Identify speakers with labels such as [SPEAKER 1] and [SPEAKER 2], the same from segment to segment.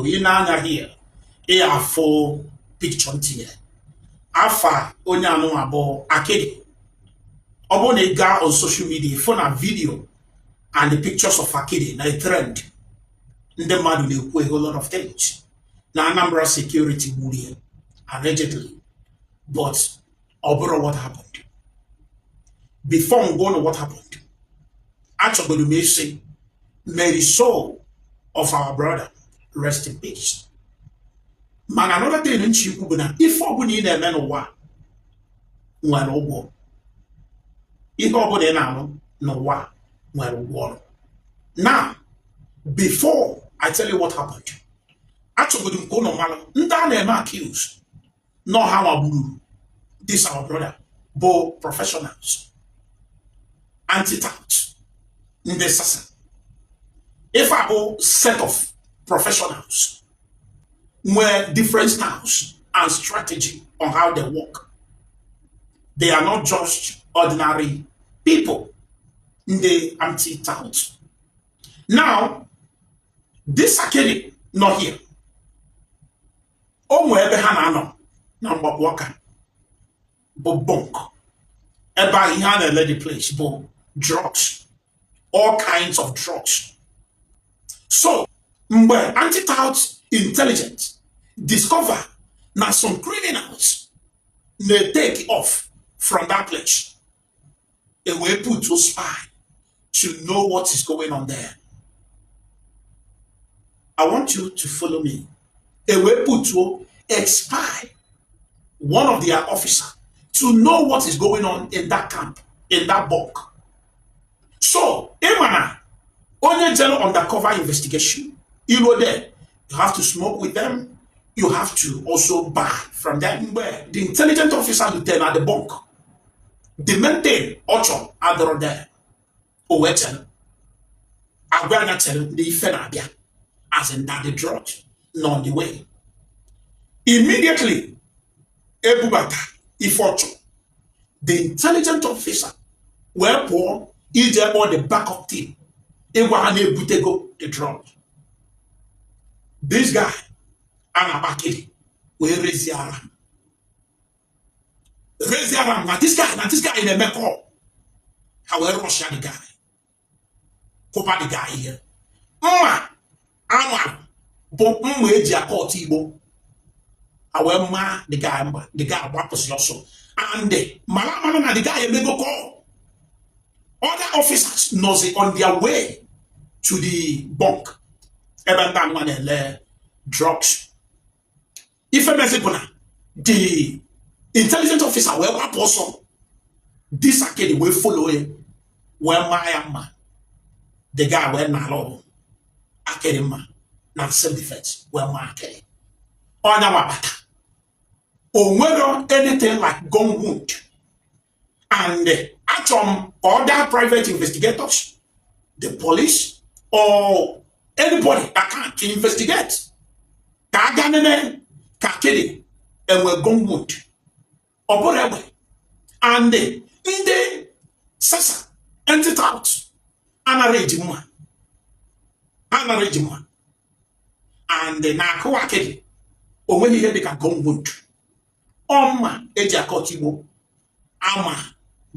[SPEAKER 1] Ị na-anya here, ị afụ picture m tinye. Afa onye anụnwa bụ Akidi. Ọ bụrụ na ị gaa on social media, fụ na video and the pictures of Akidi na trend, ndị mmadụ na-ekwu a whole lot of things na Anambra security gburu ya allegedly, but ọ bụrụ what happened. Before m go na what happened, achọgoro m ịsị, may the soul of our brother rest in peace. Mana another thing nchi ikwu bụ na ife ọbụla ị na-eme n'ụwa nwere ụgwọ. Ihe ọbụla ị na-alụ n'ụwa nwere ụgwọ ọrụ. Now, before I tell you what happened, achọgoro m ka ụnụ mara ndị a na-eme accuse nọ ha nwagburu this our brother bụ professionals, anti-tout, ndị sasa. Ife a bụ set of professionals nwere different styles and strategy on how they work. They are not just ordinary people, ndị anti-tout. Now, this Akidi nọ here, o nwee ebe ha na-anọ na Mgbakwu Ọka bụ bunk. Ebe ahụ, ihe a na-ele the place bụ drugs, all kinds of drugs. So mgbe anti-tout intelligence discover na some criminals na-take off from that place, e wee put to spy to know what is going on there. I want you to follow me. E wee put to a spy, one of their officer, to know what is going on in that camp, in that bunk. So ịma na onye jere undercover investigation, iruo there, you have to smoke with them, you have to also buy from them. Mgbe the intelligent officer rutere na the bunk, the main thing ọ chọrọ adọrọ there. O wee chere, agwa anya chere ndị ife na-abịa, as in that the drug nọ on the way. Immediately ebubata ife ọ chọrọ, the intelligent officer wee pụọ ije kpọọ the backup team, ịgwa ha na-ebutego the drug. This guy a na-akpa Akidi wee raise alarm, raise alarm na this guy na-eme call. Ha wee rush ya the guy, kụpa the guy ihe. Mma ama bụ mma eji akọtụ igbo. Ha wee maa the guy mma. The guy gbapụsị ọsọ, and mara amara na the guy emego call. Other officers nọzi on their way to the bunk ebe ndị anụmanụ na-ele drugs. Ife mezi bụ na the intelligent officer wee gbapụ ọsọ, this Akidi wee follow ya, wee maa ya mma. The guy wee nara Akidi mma na self defense, wee maa Akidi. Ọnya nwabata o nwero anything like gun wound. And achọrọ m ka other private investigators, the police or anybody that can to investigate, ka a gaa nene ka Akidi enwe gun wound, ọ bụrụ egbe. And ndị sasa, anti-tout, anara eji mma, anara eji mma. And na akụ Akidi o nweghị ihe dịka gun wound. Ọ mma eji akọta igbo ama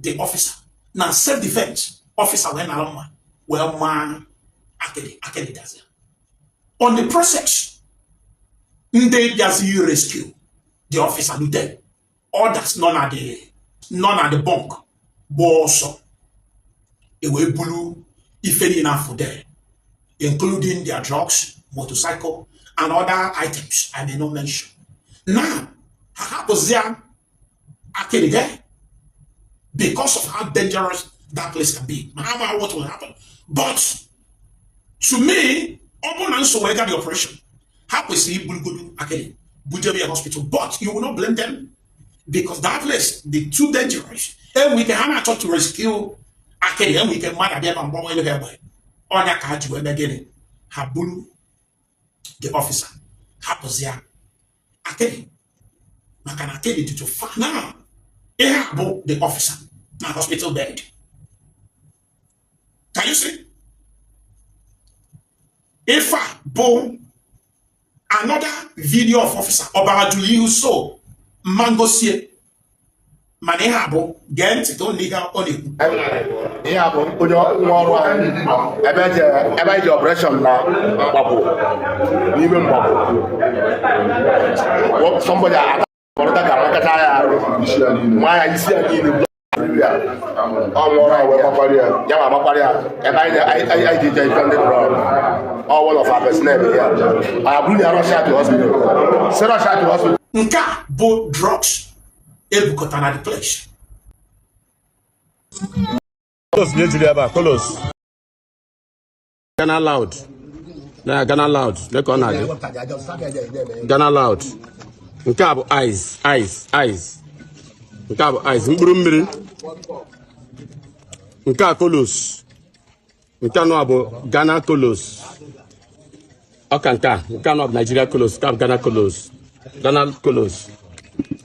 [SPEAKER 1] the officer na self defense. Officer wee nara mma wee maa Akidi. Akidi dazia. On the process, ndị bịazi rescue the officer lute, others nọ na the bunk gba ọsọ. E wee bulu ife niile afọ there, including their drugs, motorcycle and other items I may not mention now. Ha hapụzia Akidi there because of how dangerous that place can be. Ma ama what will happen, but to me, ọ bụrụ na nsogbu ega the operation, ha kwesịrị iburugodu Akidi bujebe ya hospital. But you will not blame them because that place dị too dangerous. Enwe ike ha na-achọ to rescue Akidi, enwe ike mmadụ abịa ma mgbanwe elu ha egbe. Ọnya ka ha ji wee mee gịnị? Ha buru the officer, hapụzia Akidi, maka na Akidi dị too far. Now, ihe a bụ the officer na hospital bed. Can you see? Ife a bụ Another video of officer ọbara juru ihu, so mma ngosie, mana ihe a bụ, gee ntị ka ọ na ihe ọ na-ekwu.
[SPEAKER 2] Ihe a bụ onye nwa ọrụ anyị ebe eje, ebe anyị ji operation na Mgbapụ, n'ime Mgbapụ. Somebody akpọrọta ka makacha ya arụ, nwa ya isi ya niile ya. Ọ nwa ọrụ anyị wee gbakwara ya, ya ma agbakwara ya ebe anyị ji eje ife ndị drug. Ọ one of our personnel ya a bụrụ ya rush to hospital, say rush to hospital.
[SPEAKER 1] Nke a bụ drugs ebukọta na the place.
[SPEAKER 3] Kolos na-ejiri ebe a, kolos. Ghana loud. Na Ghana loud, lee ka ọ na-adị. Ghana loud. Nke a bụ ice, ice, ice. Nke a bụ ice, mkpụrụ mmiri. Nke a kolos. Nke anọ a bụ Ghana kolos. Ọka nke a, nke anọ bụ Nigeria kolos, nke a bụ Ghana kolos. Ghana kolos.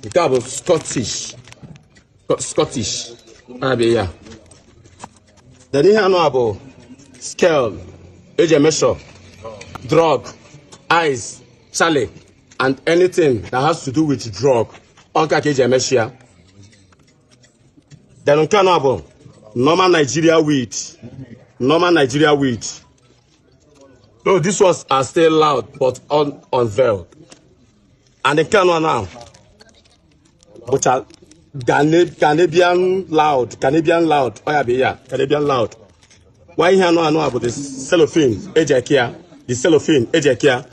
[SPEAKER 3] Nke a bụ Scottish. Scottish. Abịa ya. Then ihe anọ a bụ scale eji measure drug, ice, charlie, and anything that has to do with drug. Ọ nke a ka eji emeasure ya. Then nke anọ a bụ normal Nigeria weed. Normal Nigeria weed. Though these ones are still loud but unveiled. And nke anọ now bụcha Canadian loud, Canadian loud. Ọ ya bụ ya, Canadian loud. Why ihe anọ anọ a bụ the cellophane eji eke ya, the cellophane eji eke ya,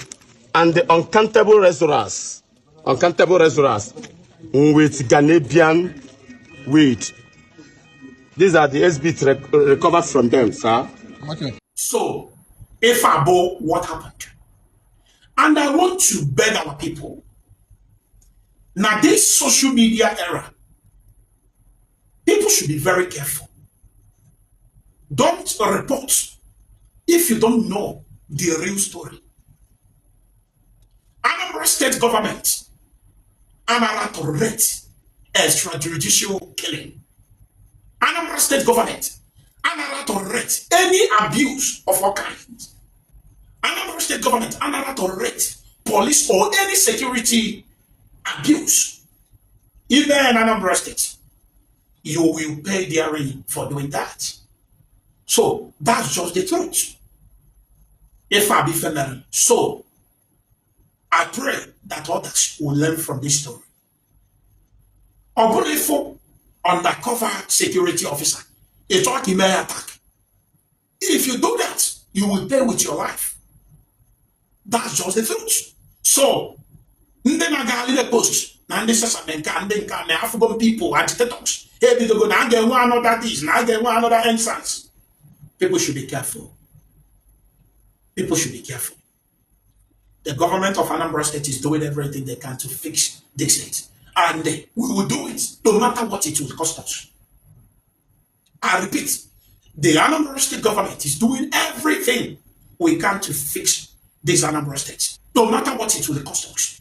[SPEAKER 3] and the uncountable restaurants, uncountable restaurants with Ghanaian weed. These are the exhibits recovered from them, sir.
[SPEAKER 1] So, if abo what happened? And I want to beg our people. Now, this social media era, people should be very careful. Don't report if you don't know the real story. Anambra State government anara tolerate extrajudicial killing. Anambra State government anara tolerate any abuse of all kinds. Anambra State government anara tolerate police or any security abuse. Even in Anambra State, you will pay dearly for doing that. So that's just the truth. If I be feminine. So I pray that others will learn from this story. Ọ bụrụ ịfụ undercover security officer, ị chọọ ka ime ya attack. If you do that, you will pay with your life. That's just the truth. So, ndị na-agagharị post na ndị sesame nke a, ndị nke a na afụgo people agitators ha ebidogo na a ga-enwe another this, na a ga-enwe another EndSARS. People should be careful. People should be careful. The government of Anambra State is doing everything they can to fix this thing. And we will do it no matter what it will cost us. I repeat, the Anambra State government is doing everything we can to fix this Anambra State, no matter what it will cost us.